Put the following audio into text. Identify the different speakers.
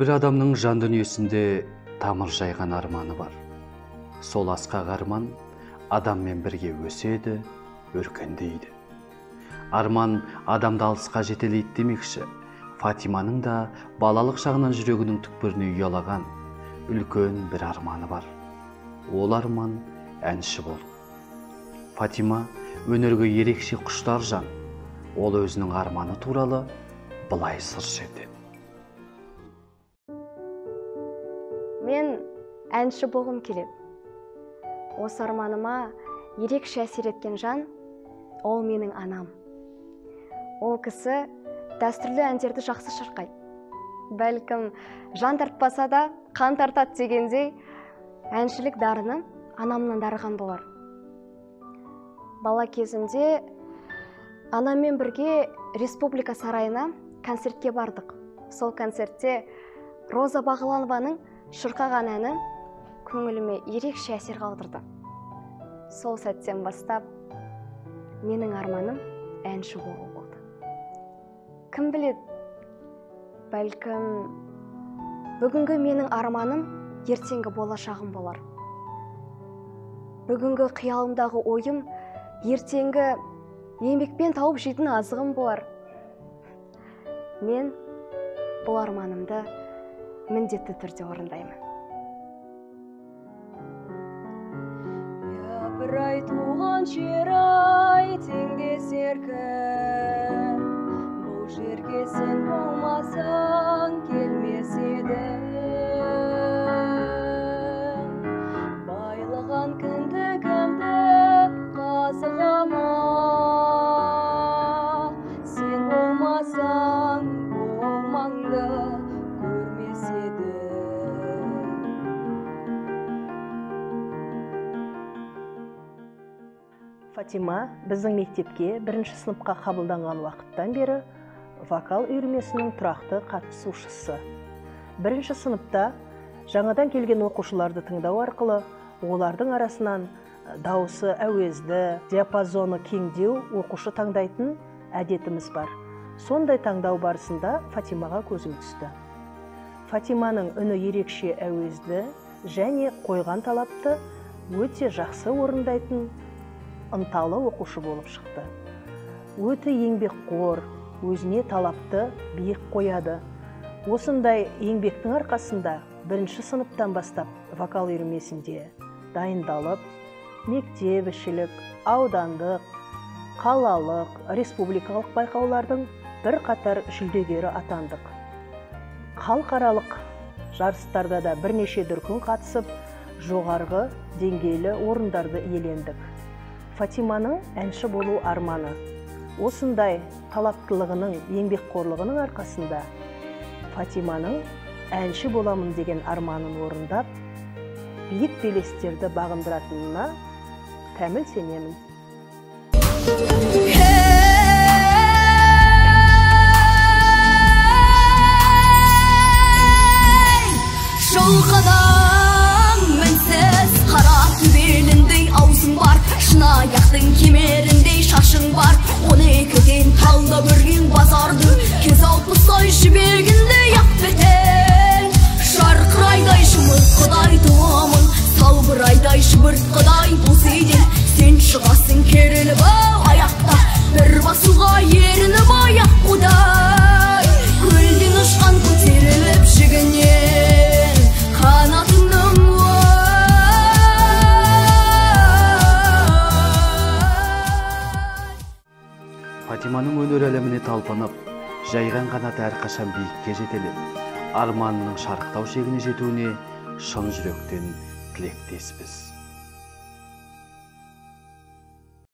Speaker 1: Әрбір адамның жан дүниесінде тамыр жайған арманы бар. Сол асқақ арман адаммен бірге өседі, өркендейді. Арман адамды алысқа жетелейді демекші, Фатиманың да балалық шағынан жүрегінің түкпіріне ұялаған үлкен бір арманы бар. Ол арман әнші болу. Фатима өнерге ерекше құштар жан. Ол өзінің арманы туралы былай сыр шертеді.
Speaker 2: Мен әнші болғым келеді. Осы арманыма ерекше әсер еткен жан, ол менің анам. Ол кісі дәстүрлі әндерді жақсы шырқайды. Бәлкім жан тартпаса да қан тартады дегендей, әншілік дарыны анамнан дарыған болар. Бала кезімде анаммен бірге Республика сарайына концертке бардық. Сол концертте Роза Бағланованың шырқаған әні көңіліме ерекше әсер қалдырды. Сол сәттен бастап менің арманым әнші болу болды. Кім біледі, бәлкім бүгінгі менің арманым ертеңгі болашағым болар. Бүгінгі қиялымдағы ойым ертеңгі еңбекпен тауып жейтін азығым болар. Мен бұл арманымды міндетті түрде орындаймын.
Speaker 3: Япырай туған жер-ай, теңдесер кім? Бұл жерге сен болмасаң келмес едім. Байлаған кіндігімді қазығама, сен болмасаң болмаңды көрмес едім.
Speaker 4: Фатима біздің мектепке бірінші сыныпқа қабылданған уақыттан бері вокал үйірмесінің тұрақты қатысушысы. Бірінші сыныпта жаңадан келген оқушыларды тыңдау арқылы олардың арасынан дауысы әуезді, диапазоны кеңдеу оқушы таңдайтын әдетіміз бар. Сондай таңдау барысында Фатимаға көзім түсті. Фатиманың үні ерекше әуезді және қойған талапты өте жақсы орындайтын ынталы оқушы болып шықты. Өте еңбекқор, өзіне талапты биік қояды. Осындай еңбектің арқасында бірінші сыныптан бастап вокал үйірмесінде дайындалып, мектеп ішілік, аудандық, қалалық, республикалық байқаулардың бірқатар жүлдегері атандық. Халықаралық жарыстарда да бірнеше дүркін қатысып, жоғарғы деңгейлі орындарды иелендік. Фатиманың әнші болу арманы осындай талаптылығының, еңбекқорлығының арқасында Фатиманың әнші боламын деген арманын орындап, биік белестерді бағындыратынына кәміл сенемін.
Speaker 3: Жылқыдан мінсіз қара төбеліндей аузың бар, шынаяқтың кемеріндей шашың бар, 12-ден талдап өрген базардың кез 60-ай жібегіндей ақ бетең, жарқырайдай жұмыртқадай туамын, салбырайдай шыбыртқыдай боз еден, сен шығасың керіліп ау аяқта, бір басуға ерініп аяқ қудай, көлден ұшқан көтеріліп жігінен қанатыңның.
Speaker 1: Фатиманың өнер әлеміне талпынып, жайған қанаты әрқашан биікке жетелеп, арманының шарықтау шегіне жетуіне шын жүректен тілектеспіз.